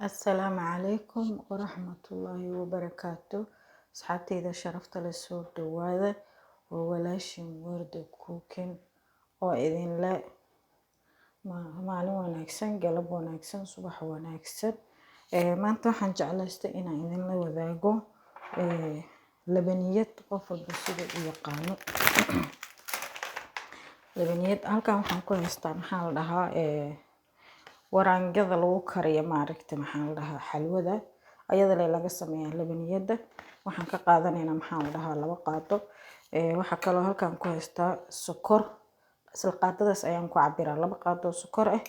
Assalaamu calaykum waraxmatullaahi wabarakaatu. Asxaabteyda sharafta leh, soo dhawaada. Waa walaashin Warda Cooking oo idinle maalin wanaagsan, galab wanaagsan, subax wanaagsan. Maanta waxaan jeclaystay inaan idinla wadaago labaniyad, qof walba sida u yaqaano labaniyad. Halkan waxaan ku haystaa, maxaa la dhahaa, waraangada lagu kariyo, maaragta, maxaa la dhahaa, xalwada ayada le laga sameeyaa labaniyada. Waxaan ka qaadanaynaa, maxaa la dhahaa, 2 qaado. Waxaa kaloo halkan ku haystaa sokor, isla qaadadaas ayaan ku cabiraa, 2 qaado oo sokor ah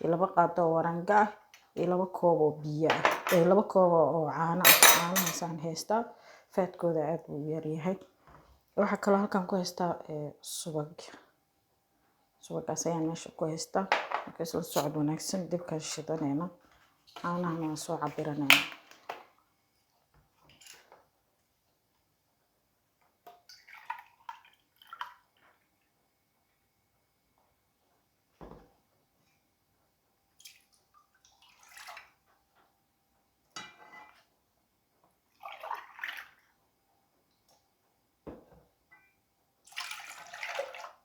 iyo 2 qaado oo waraanga ah iyo 2 koob oo biyo ah, 2 koob oo caano ah. Caanahaasaan haystaa, faadkooda aad buu u yaryahay. Waxaa kaloo halkan ku haystaa subag, subagaas ayaan meesha ku haystaa. Marka isla socod wanaagsan. Dibkaan shidanayna, caanahana waan soo cabiranayna.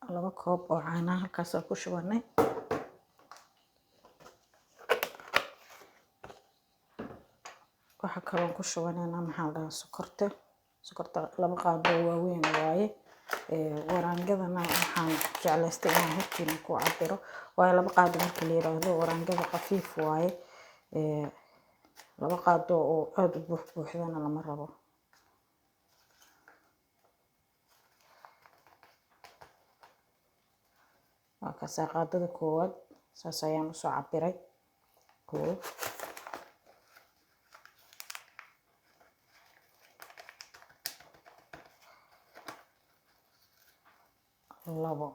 2 koob oo caanaha halkaasaan ku shubanay. Waxaa kaloon ku shubanaynaa, maxaa la dhahaa, sokorta. Sokorta 2 qaado oo waaweyn waaye. Waraangadana waxaan jeclaystay inaan hortiina ku cabiro, waayo 2 qaado marka la yiraahdo waraangada khafiif waaye. 2 qaado oo aada u buux buuxdana lama rabo. Waa kaasaa qaadada koowaad, saas ayaan usoo cabiray. 1, 2,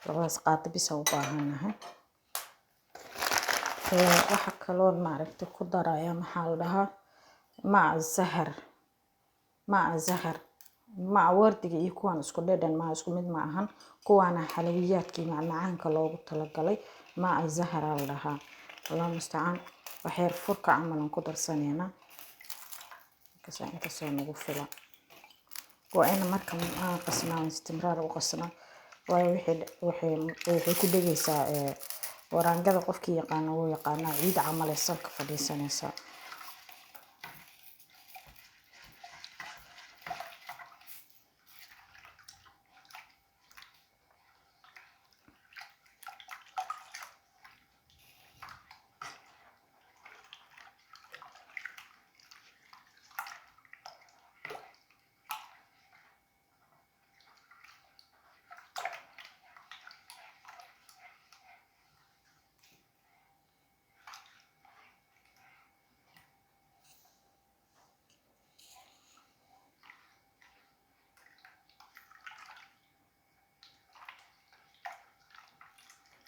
labadaas qaado bisa u baahanahay. Waxaa kaloon, maaragtay, ku daraya, maxaa la dhahaa, maca zahar. Maca zahar, maca wardiga iyo kuwan isku dhadhan ma isku mid ma ahan. Kuwaana xalawiyaadkii macmacaanka loogu talagalay, maca zahara la dhahaa. Allahu mustacaan. Waxyar furka camal aan ku darsanaynaa. Markaas intaasoo nagu filan. Waa ina marka aan qasnaa, istimraar u qasnaa, waayo waxay ku dhegaysaa waraangada. Qofkii yaqaana wuu yaqaanaa, ciid camal ee salka fadhiisanaysaa.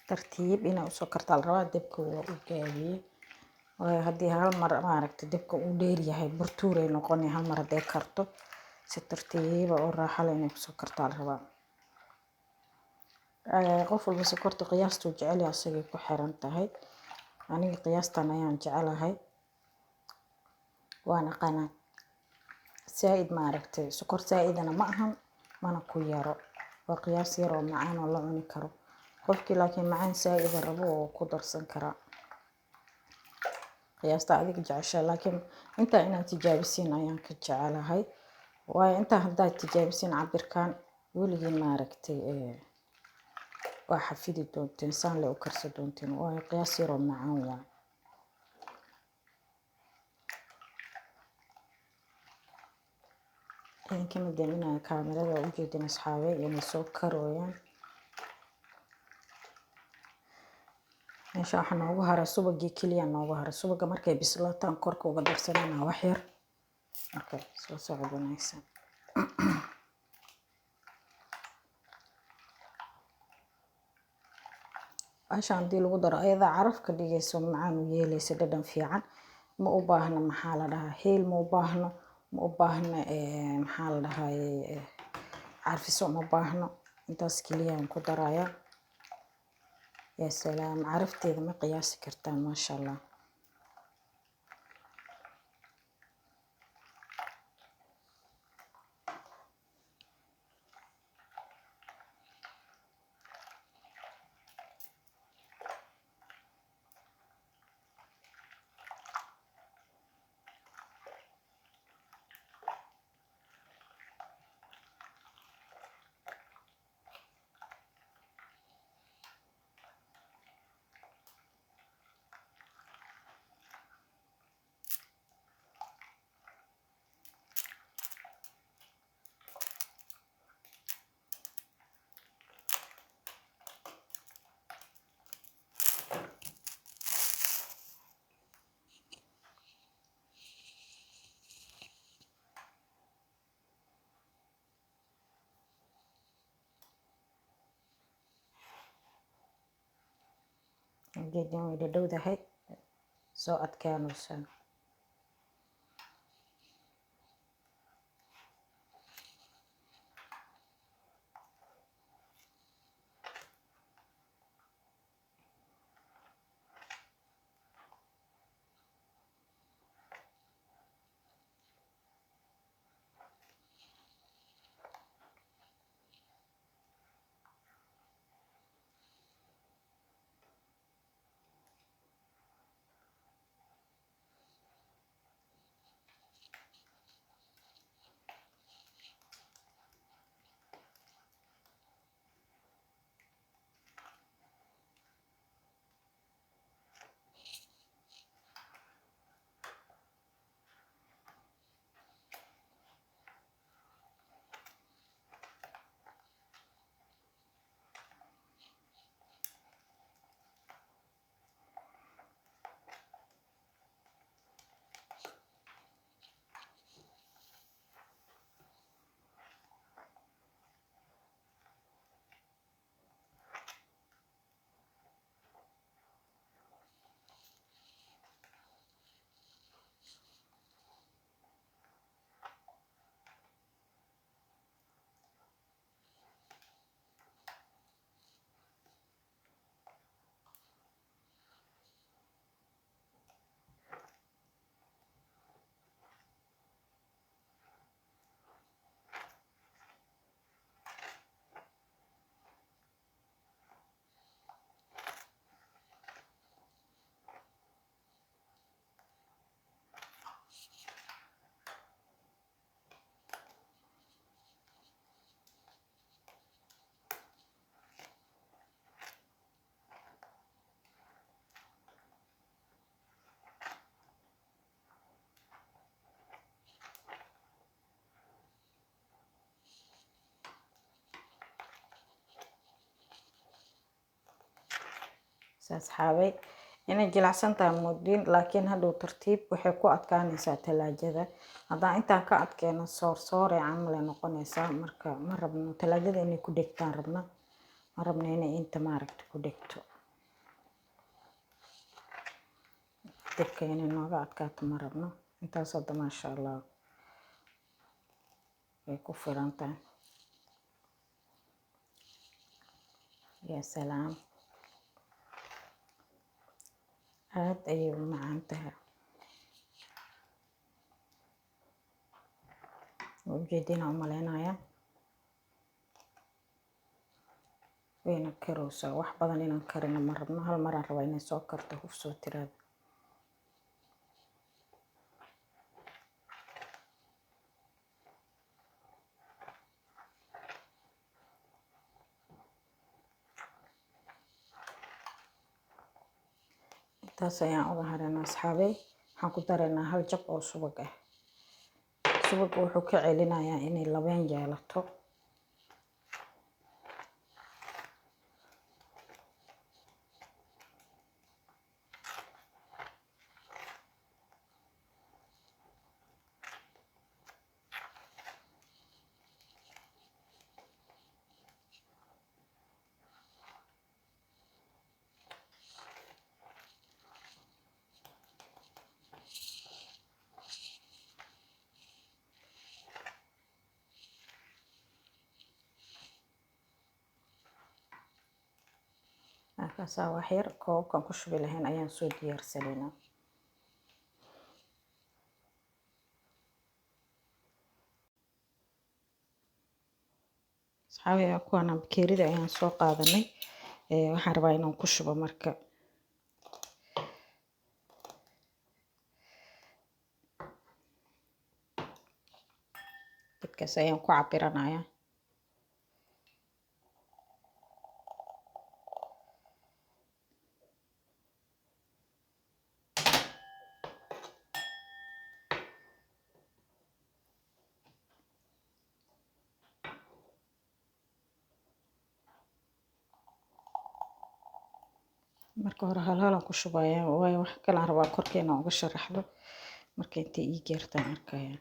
Tartiib inay usoo kartaa la rabaa. Dabka waa u gaabiyey, waayo haddii hal mar, maaragtay, dabka uu dheer yahay, burtuuray noqonay. Hal mar hadday karto, si tartiiba oo raaxo leh inay kusoo kartaa la rabaa. Qof walba sokorta qiyaastuu jecel yahay asagay ku xiran tahay. Aniga qiyaastan ayaan jecelahay, waan aqaanaa. Saa-id, maaragtay, sokor saa-idana ma ahan, mana ku yaro, waa qiyaas yar oo macaan oo la cuni karo. Qofkii laakiin macaan saa-ida rabo oo ku darsan karaa, qiyaasta adiga jeceshahay. Laakiin intaa inaad tijaabisiin ayaan ka jecelahay, waayo intaa haddaad tijaabisiin cabirkan, weligiin, maaragtay, waa xafidi doonteen, saan le u karsa doonteen, waayo qiyaas yaroo macaan waay. Idinkama daminaya kaamirada, waa ujeedin asxaabe inay soo karooyaan. Meesha waxaa noogu haray subagii keliya noogu haray. Subaga markay bislaataan korka uga darsanayna wax yar. Marka soo socod wanaagsan. Bahashan haddii lagu daro, ayadaa caraf ka dhigayso, macaan u yeelaysa, dhadhan fiican. Ma u baahno, maxaa la dhahaa, heel ma u baahno, ma u baahno, maxaa la dhahaye, carfiso ma baahno. Intaas keliyaan ku darayaa. Yaa salaam, carafteeda ma qiyaasi kartaan, maasha Allah. Ujeedin way dhadhowdahay, soo adkaanaysaa. Asxaabay, inay jilicsan tahay moodiin, laakiin hadhow tartiib waxay ku adkaanaysaa talaajada. Haddaan intaan ka adkeeno, soor soore camal ay noqonaysaa. Marka ma rabno talaajada inay ku dhegtaan, rabna ma rabno inay inta maaragta ku dhegto dabka, inay nooga adkaato ma rabno. Intaas hadda maasha Allah way ku filan tahay. Yaa salaam, aada ayay u macaan tahay. Ujeedina u maleynaya wayna karowsaa. Wax badan inaan karino ma rabno, hal maraan rabaa inay soo karto, huf soo tiraada. Intaas ayaan uga hareynaa asxaabey. Waxaan ku daraynaa hal jab oo subag ah. Subaga wuxuu ka celinayaa inay labeen yeelato. Markaasaa wax yar koobabkan ku shubi lahayn ayaan soo diyaarsanaynaa. Asxaabi, kuwaana bakeerida ayaan soo qaadanay. Waxaan rabaa inaan ku shubo. Marka dadkaas ayaan ku cabiranayaa. Marka hore hal halaan ku shubayaa, waayo wax kalaan rabaa korkeena uga sharaxdo. Marka intay ii geertaan arkaya.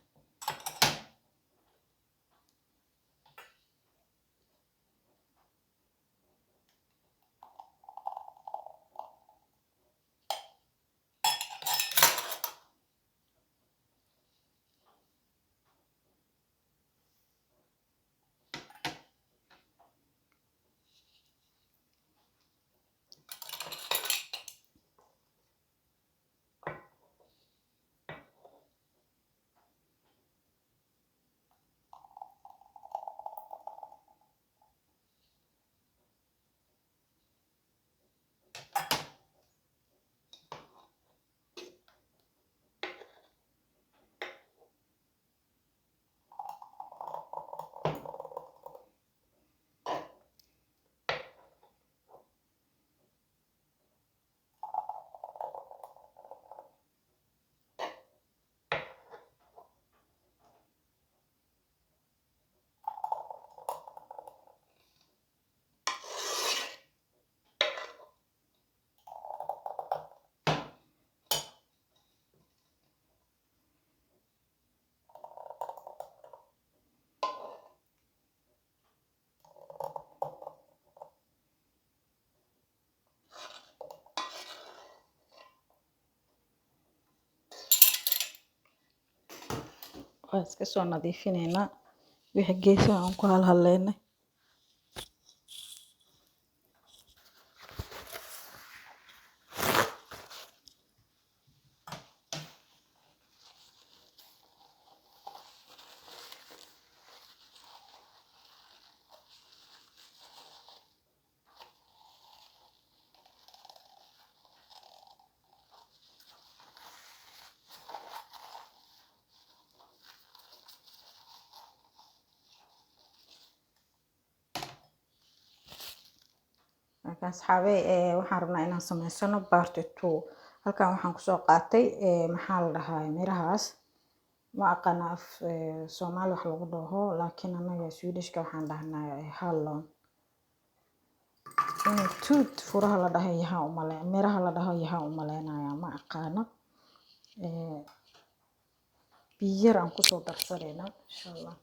Waan iska soo nadiifinaynaa wixii geesaha aan ku halhaleynay. Marka asxaabey, waxaan rabnaa inaan sameysano part 2. Halkan waxaan kusoo qaatay, maxaa la dhahaa, mirahaas ma aqaana af Soomaali wax lagu dhaho, laakiin anaga Swedishka waxaan dhahnaa hallon. Inuu tuut furaha la dhaho yahaa umale, miraha la dhaho yahaa umaleynaya, ma aqaano. Biyo yar aan kusoo darsanaynaa insha Allah.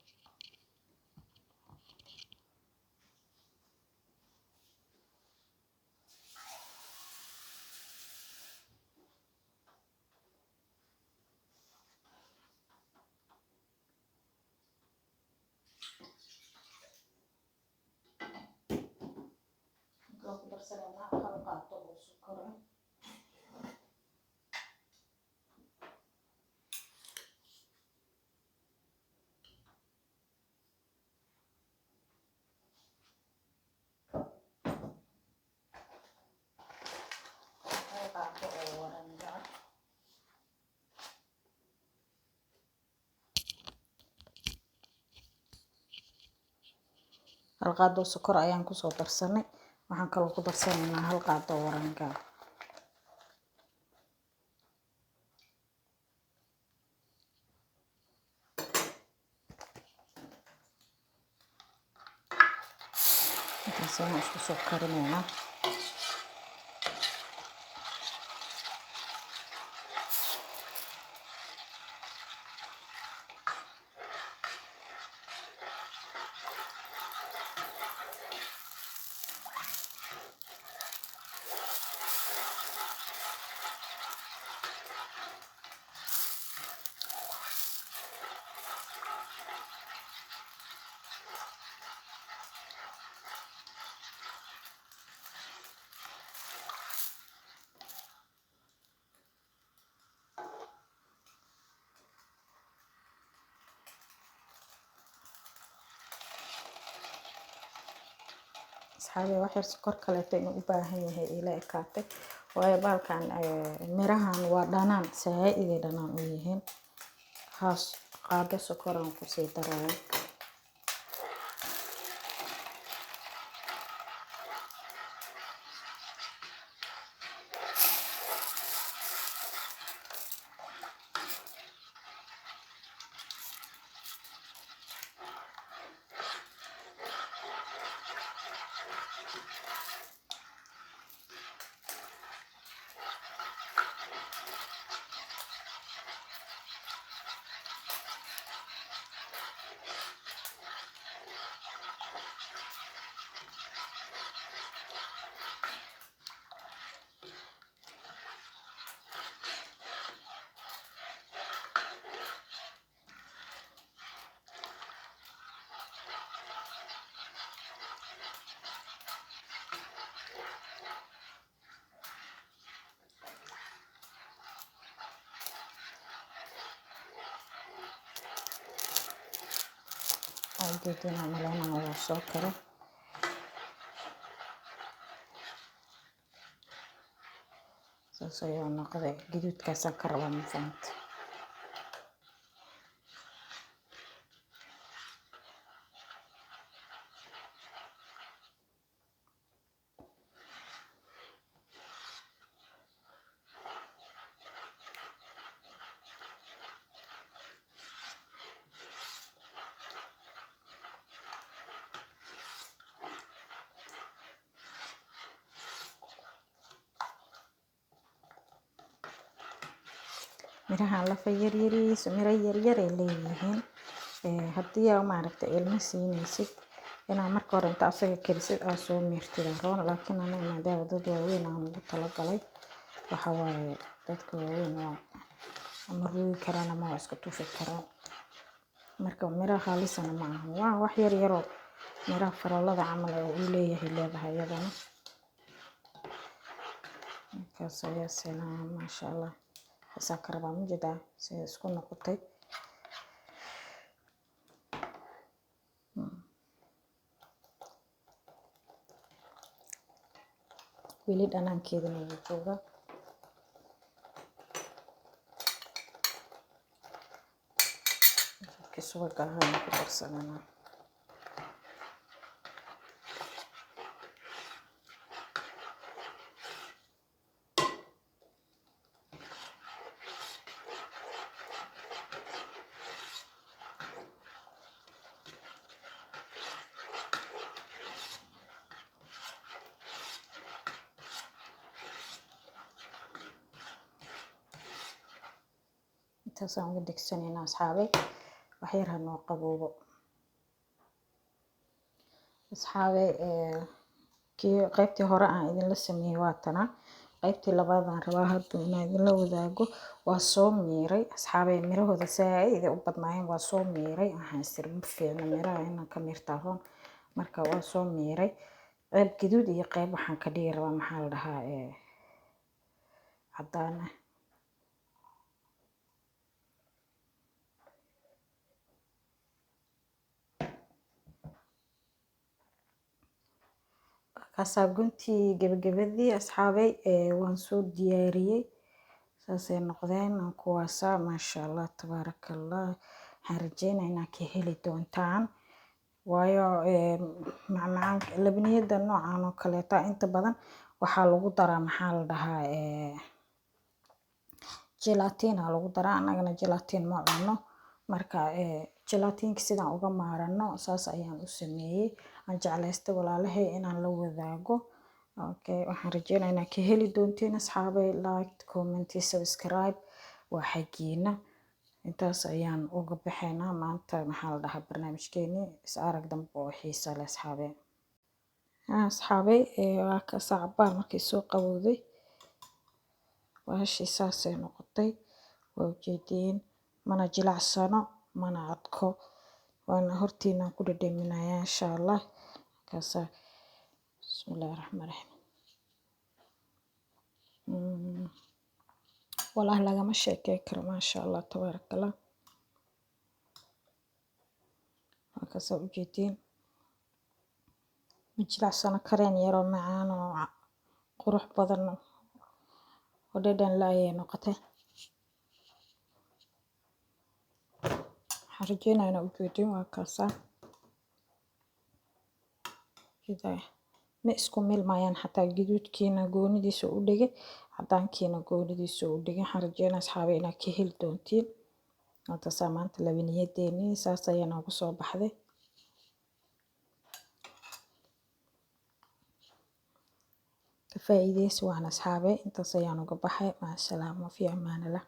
Waxaan ku darsanaynaa hal qaado oo sokor ah. Hal qaado oo warango ah. Hal qaado oo sokor ayaan kusoo darsanay. Waxaan kaloo ku darsanaynaa hal qaado oo warango ah. Intaas ayaan isku soo karinaynaa. Asxaabi, wax yar sokor kaleeto inuu u baahan yahay ila ekaatay, waayo baalkan mirahan waa dhanaan, saaid ay dhanaan u yihiin. Haas qaado sokor aan kusii daraya. Ujeedina maleynaya wuu soo karo. Saas ayuu noqday, gaduudkaasaan ka rabaa, ma fahantay? Mirahan lafa yaryariis, miro yaryar ay leeyihiin. Haddii aa maaragtay ilmo siinaysid, inaa marka hore inta asaga karisid aa soo miirtid aa roon, laakiin aniga maadaama dad waaweyn aan ugu talagalay, waxa waaye dadka waaweyn waa ama ruugi karaan ama waa iska tufi karaan. Marka miraha haalisana ma aha, waa wax yar yaroo miraha faroolada camal oo uu leeyahay leedahay iyadana. Markaas ayaa salaam, maasha Allah, xasaa ka rabaa majeedaa sida isku noqotay. Weli dhanaankeedana wuu joogaa. Markii subaga ahaan ku darsananaa. Intaasaan uga degsanaynaa asxaabay, wax yar ha noo qaboobo asxaabay. Kii qaybtii hore aan idinla sameeyey waa tana. Qaybtii labaad aan rabaa hadda inaan idinla wadaago. Waa soo miiray asxaabay, mirahooda saaid ay u badnaayeen. Waa soo miiray, waxaan isiri ma fiicno miraha inaan ka miirtaa roon. Marka waa soo miiray qayb gaduud iyo qayb waxaan ka dhigi rabaa maxaa la dhahaa cadaan ah. Kaasaa guntii gabagabadii asxaabay, waan soo diyaariyey, saasay noqdeen kuwaasa, maasha Allah tabaaraka Allah. Waxaan rajeynaa inaad ka heli doontaan, waayo macmacaanka labniyada noocan oo kaleeta inta badan waxaa lagu daraa maxaa la dhahaa gelatin aa lagu daraa. Annagana gelatin ma cunno, marka gelatinka sidaan uga maarano saas ayaan u sameeyey. Aan jeclaystay walaalahay inaan la wadaago. Okay, waxaan rajeynaa inaad ka heli doontiin asxaabay. Like, comment, subscribe waa xaggiina. Intaas ayaan uga baxaynaa maanta maxaa la dhahaa barnaamijkeenii. Is arag dambe oo xiisa leh asxaabay. Asxaabay, waa kaasa cabaar markay soo qabowday bahashii saasay noqotay, waa ujeediin, mana jilacsano mana adko, waana hortiinaan ku dhadhaminayaa insha Allah. Kaasa bismillahi raxmaan raxiim. Walahi lagama sheekey karo, maasha Allah tabaaraka Allah. Waa kaasaa ujeediin, ma jilacsano, kareen yaroo macaan oo qurux badan oo dhadhan la ayay noqotay. Waxaan rajeynayaa inaa ujeediin, waa kaasaa. Ma isku milmayaan xataa, gaduudkiina goonidiisa u dhigay, cadaankiina goonidiisa u dhigay. Waxaan rajeynaa asxaabay inaad ka heli doontiin. Halkaasaa maanta labaniyadeennii saas ayaa noogu soo baxday. Ka faa'iidaysi waan asxaabay. Intaas ayaan uga baxay. Maca salaama, fi amaanillah.